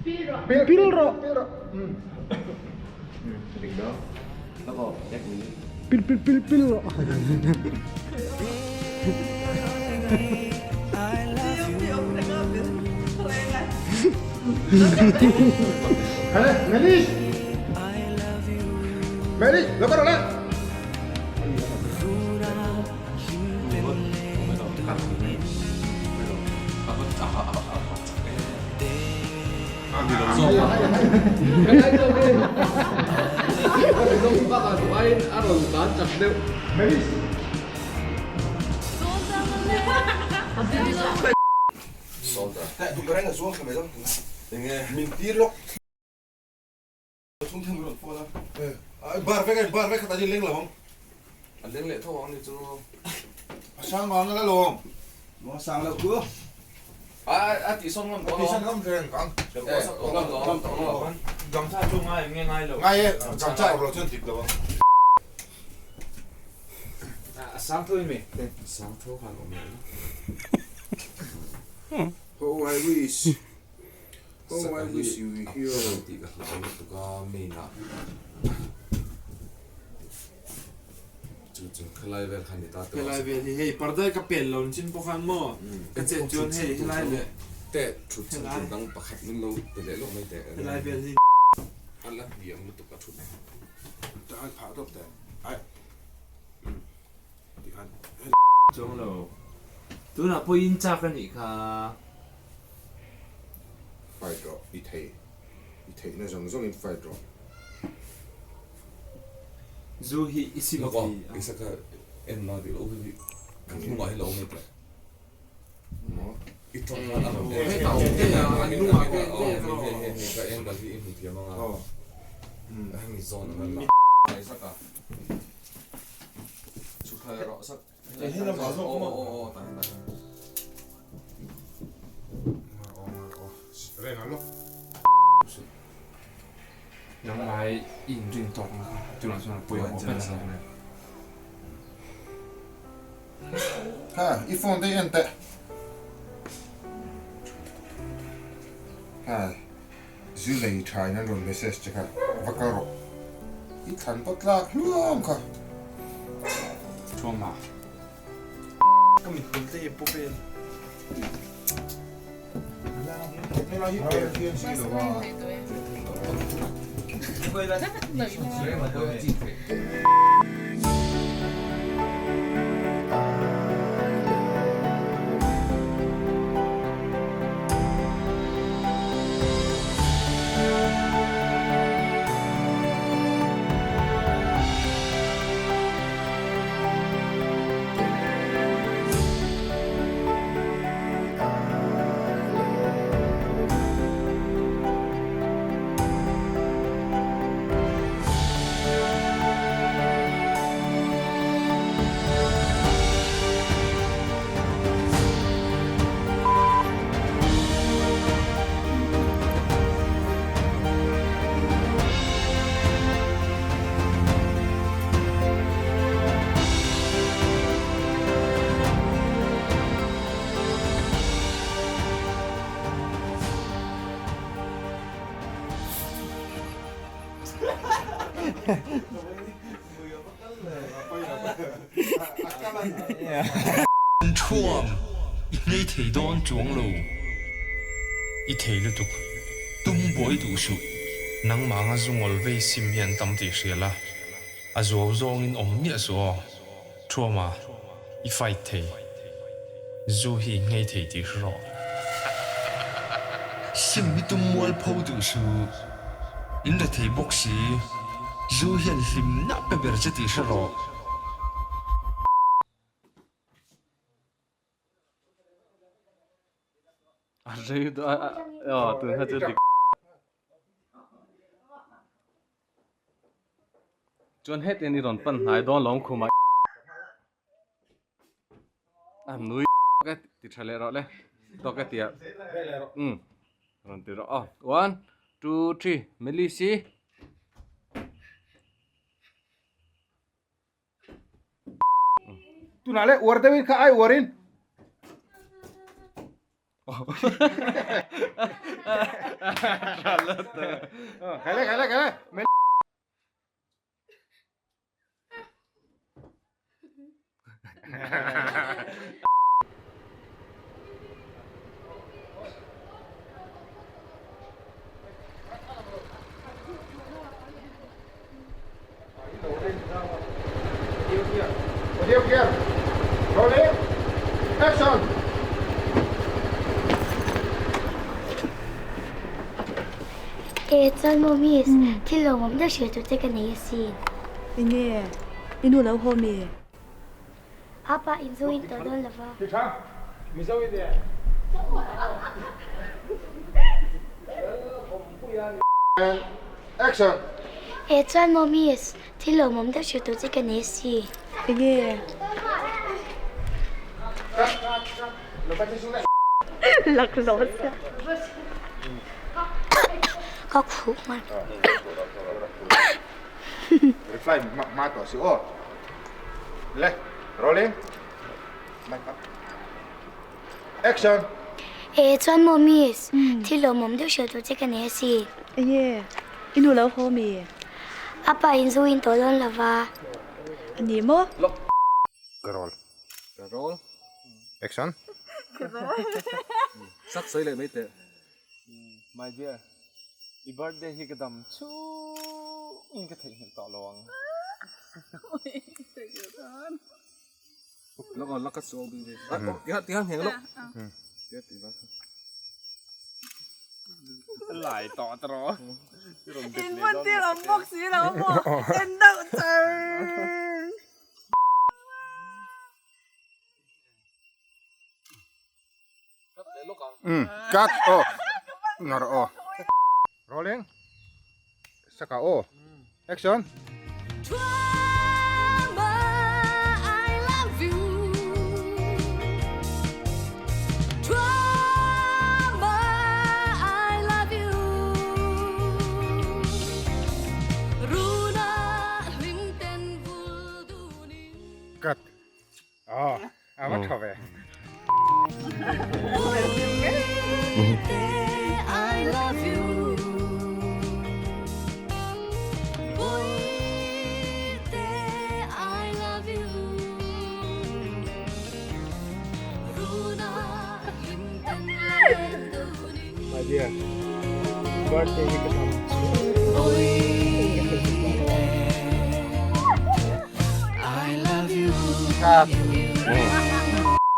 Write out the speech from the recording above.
Pil rawh. Pil pil pil pil rawh. Melish! Melish, lo kar le. Oh I wish Oh I wish you were here tih ka hlau lutuk a main ah chu chu khelai vel kha ni ta tawh Helai vel hi hei parda ka pel lo chin pawh khan maw ka chet chuan hei helai leh teh thut chhan tur dang pakhat min lo pe leh lawk mai teh helai vel hi a la hniam lutuk a thut Ai phah tawp teh ai tikhan Chuang lo tunah pawh in chak a nih kha. Fight rawh i thei i theihna zawng zawngin fight rawh. Zu hi i sim Lawk aw, thei a. Isaka en ma dih loh hi ka hnungah hi lo awm mai teh. I tawng khan a rawn en. Hetah awm thei a, an hnungah te en Aw, thei a hei hei hei ka angle hi i hmu thiam ang a. Hemi zawn ang a la. Isaka chhuk thla leh rawh sak. Aw aw aw tah hian tah hian. Nangmah i inrin tawkna kha tunah chuan a pawimawh ber a ni. Kha i phone te i en teh. Kha zu lei tha in an rawn message che kha va kal rawh. I thlan pawh tlak hluam kha. Thuama. Ka mit hmul te hi a pu vel. Helai hi pel hian si lo a. Thuam, i hnei thei dawn chuang lo. I thei lutuk. Tum buai duh suh. Nangmah anga zungawl vei sim hi an tam tih hria la. A zuau zawngin awm miah suh aw. Thuama, i fight thei. Zu hi i nghei thei tih hre rawh. Sim hi tum mual pho duh suh. In re thei bawk si. Zu hian hlimna pe ber che tih hre rawh. A rei aw tun kha chu dik. Chuan hetiang i rawn pan hnai dawn lawm khum a. A nui ka ti tha leh rawh le tawk ka ti a. Um rawn ti rawh aw. One two three Melisi. Tunah leh uar deuhin kha ai uarin. Khai le khai le khai le. E chuan maw miss, thil lawmawm deuh hrilh tur che ka nei asin. Enge? I nu lo haw mi? Apa in zu in tawh dawn lova. Action! E chuan maw miss, thil lawmawm deuh hrilh tur che ka nei asin. Enge? Laklawh sia. Ka khuh nghal. Reply hma tawh si aw. Le, rolling. Mic up. Action. E chuan maw miss, thil lawmawm deuh hrilh tur che ka nei asin. Enge, i nu lo haw mi? A pa in zu in tawh dawn lova. A ni maw? Ka roll. Ka roll. Action. Sak sawi leh mai teh. My dear, i birthday hi ka dam chhungin ka theihnghilh tawh lo ang. Lawk aw, lak ka suau bik ve. Tiha tiha ngheng lawk. Tiha ti va. Lai tawh ta rawh. In hmun tir awm bawk si lo maw? En deuh char. Cut aw ngar aw rolling saka aw action. Cut Aw, a va tha ve. My dear, birthday hi ka dam Cut.